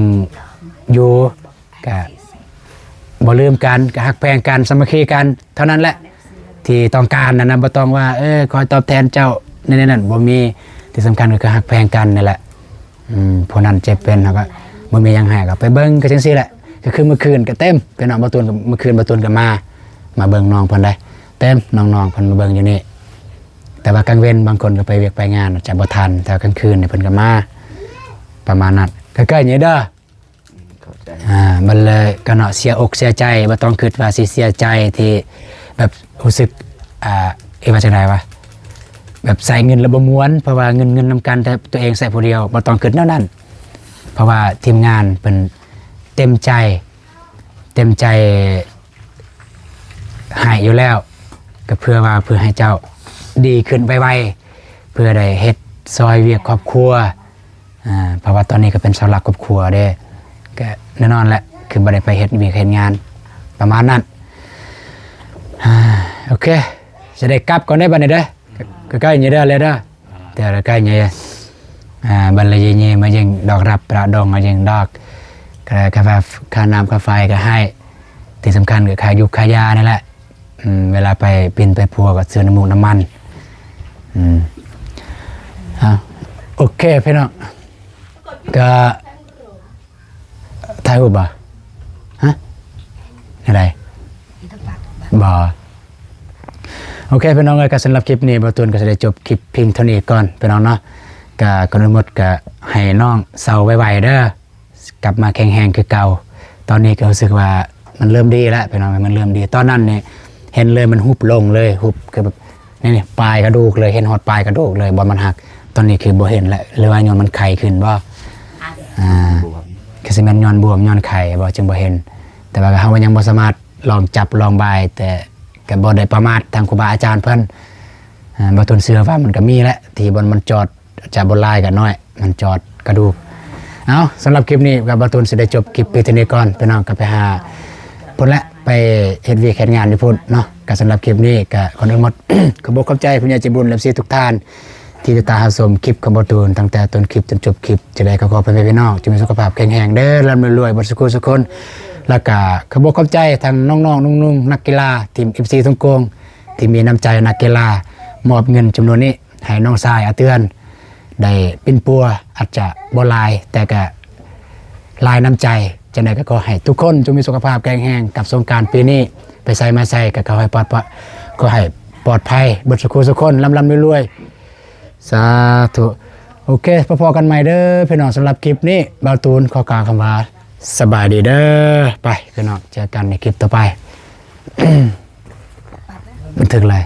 ຢູ່ ກະບໍ່ລືມກັນ ກະຮັກແພງກັນ ສາມັກຄີກັນເທົ່ານັ້ນແຫຼະ ທີ່ຕ້ອງການນັ້ນນະ ບໍ່ຕ້ອງວ່າ ເອີ ຄອຍຕອບແທນເຈົ້າ ແນວນັ້ນ ບໍ່ມີ ທີ່ສຳຄັນກໍຄືຮັກແພງກັນນີ້ແຫຼະ. ອືມ ຜູ້ນັ້ນເຈັບເປັນ ເຮົາກໍບໍ່ມີຫຍັງໃຫ້ ກໍໄປເບິ່ງ ກໍຈັ່ງຊີ້ແຫຼະ ກໍຄືມື້ຄືນກໍເຕັມ ພີ່ນ້ອງ ບ່າວຕູນ ກໍມື້ຄືນບ່າວຕູນກໍມາ ມາເບິ່ງນ້ອງເພິ່ນໄດ໋ ເຕັມ ນ້ອງໆເພິ່ນມາເບິ່ງຢູ່ນີ້ ແຕ່ວ່າກາງເວັນບາງຄົນກໍໄປວຽກໄປງານ ອາດຈະບໍ່ທັນ ແຕ່ວ່າກາງຄືນນີ້ເພິ່ນກໍມາ ປະມານນັ້ນ ໃກ້ໆນີ້ເດີ ເຂົ້າໃຈ ອ່າ ມັນເລີຍກໍເນາະ ເສຍອົກເສຍໃຈ ບໍ່ຕ້ອງຄິດວ່າຊິເສຍໃຈທີ່ແບບຮູ້ສຶກ ອ່າ ເອີ້ນວ່າຈັ່ງໃດວະ ແບບໃຊ້ເງິນແລ້ວບໍ່ມ່ວນ ເພາະວ່າເງິນ ເງິນນຳກັນ ແຕ່ຕົວເອງໃຊ້ຜູ້ດຽວ ບໍ່ຕ້ອງຄິດແນວນັ້ນ ເພາະວ່າທີມງານເພິ່ນເຕັມໃຈ ເຕັມໃຈໃຫ້ຢູ່ແລ້ວ ກໍເພື່ອວ່າ ເພື່ອໃຫ້ເຈົ້າດີຂຶ້ນໄວໆ ເພື່ອໄດ້ເຮັດຊ່ອຍວຽກຄອບຄົວ ອ່າ ເພາະວ່າຕອນນີ້ກໍເປັນເສົາຫຼັກຄອບຄົວເດ້ ກໍແນ່ນອນແຫຼະ ຄືບໍ່ໄດ້ໄປເຮັດວຽກເຮັດງານ ປະມານນັ້ນ ອ່າ ໂອເຄ ຈະໄດ້ກັບກ່ອນເດ້ບັດນີ້ເດີ ໃກ້ໆນີ້ເດີ ແລ້ວເດີ ແຕ່ໃກ້ໆນີ້ ອ່າ ບັນລະເຢເຍມາເຢັງດອກ ຮັບປະດອງມາເຢັງດອກ ກະ ກະ ຄ່ານ້ຳຄ່າໄຟກະໃຫ້ ທີ່ສຳຄັນກະຄ່າຢູ່ຄ່າຢານີ້ແຫຼະ ອືມ ເວລາໄປປິ່ນໄປປົວກະຊື້ນ້ຳມູກນ້ຳມັນ ອືມ ເອົາ ໂອເຄພີ່ນ້ອງ ກະ ຖ່າຍຮູບບໍ່? ຮະ? ແນວໃດ? ບໍ່ ໂອເຄພີ່ນ້ອງເອີຍ ກະສຳລັບຄລິບນີ້ ບ່າວຕູນກະຊິໄດ້ຈົບຄລິບພຽງເທົ່ານີ້ກ່ອນພີ່ນ້ອງເນາະ ກະກ່ອນອື່ນໝົດກະໃຫ້ນ້ອງເຊົາໄວໆເດີ ກັບມາແຂງແຮງຄືເກົ່າ ຕອນນີ້ກະຮູ້ສຶກວ່າມັນເລີ່ມດີແລ້ວພີ່ນ້ອງ ມັນເລີ່ມດີ ຕອນນັ້ນນີ້ເຫັນເລີຍມັນຫຸບລົງເລີຍ ຫຸບຄືແບບ ນີ້ ນີ້ ປາຍກະດູກເລີຍ ເຫັນຮອດປາຍກະດູກເລີຍ ບ່ອນມັນຫັກ ຕອນນີ້ຄືບໍ່ເຫັນແລ້ວ ຫຼືວ່າຍ້ອນມັນໄຄຂຶ້ນບໍ່? ອ່າ ຄືຊິແມ່ນຍ້ອນບວມ ຍ້ອນໄຄບໍ່ຈຶ່ງບໍ່ເຫັນ ແຕ່ວ່າເຮົາຍັງບໍ່ສາມາດລອງຈັບລອງບາຍ ແຕ່ກະບໍ່ໄດ້ປະໝາດທາງຄູບາອາຈານເພິ່ນ ອ່າ ບ່າວຕູນເຊື່ອວ່າມັນກະມີແຫຼະ ທີ່ບ່ອນມັນຈອດ ອາດຈະບໍ່ຫຼາຍກະໜ້ອຍ ມັນຈອດກະດູກ ເອົາ ສຳລັບຄລິບນີ້ກະບ່າວຕູນຊິໄດ້ຈົບຄລິບພຽງເທົ່ານີ້ກ່ອນ ພີ່ນ້ອງກະໄປຫາພຸ້ນແຫຼະ ໄປເຮັດວຽກເຮັດງານຢູ່ພຸ້ນເນາະ ກະສຳລັບຄລິບນີ້ກະຂໍອະນຸໂມດ ຂອບອົກຂອບໃຈຜູ້ໃຫຍ່ໃຈບຸນ ເອັຟຊີ ທຸກທ່ານ ທີ່ຕິດຕາມຮັບຊົມຄລິບຂອງບ່າວຕູນ ຕັ້ງແຕ່ຕົ້ນຄລິບຈົນຈົບຄລິບ ຈັ່ງໃດກະຂໍໃຫ້ພີ່ນ້ອງຈົ່ງມີສຸຂະພາບແຂງແຮງເດີ ລ່ຳລວຍເບິດສູ່ຄູ່ສູ່ຄົນ ແລ້ວກະຂອບອົກຂອບໃຈທັງນ້ອງໆ ໜຸ່ມໆ ນັກກິລາ ທີມ ເອັຟຊີ ທົ່ງກົງ ທີ່ມີນ້ຳໃຈນັກກິລາ ມອບເງິນຈຳນວນນີ້ ໃຫ້ນ້ອງຊາຍອາເຕືອນ ໄດ້ປິ່ນປົວ ອາດຈະບໍ່ຫຼາຍ ແຕ່ກະຫຼາຍນ້ຳໃຈ ຈັ່ງໃດກະຂໍໃຫ້ທຸກຄົນຈົ່ງມີສຸຂະພາບແຂງແຮງ ກັບສົງການປີນີ້ ໄປໃສມາໃສກະຂໍໃຫ້ປອດ ຂໍໃຫ້ປອດໄພເບິດສູ່ຄູ່ສູ່ຄົນ ລ່ຳໆລວຍໆ ສາທຸ ໂອເຄ ພໍ້ກັນໃໝ່ເດີພີ່ນ້ອງ ສຳລັບຄລິບນີ້ ບ່າວຕູນຂໍກ່າວຄຳວ່າ ສະບາຍດີເດີ ໄປພີ່ນ້ອງ ເຈີກັນໃນຄລິບຕໍ່ໄປ ບັນທຶກເລີຍ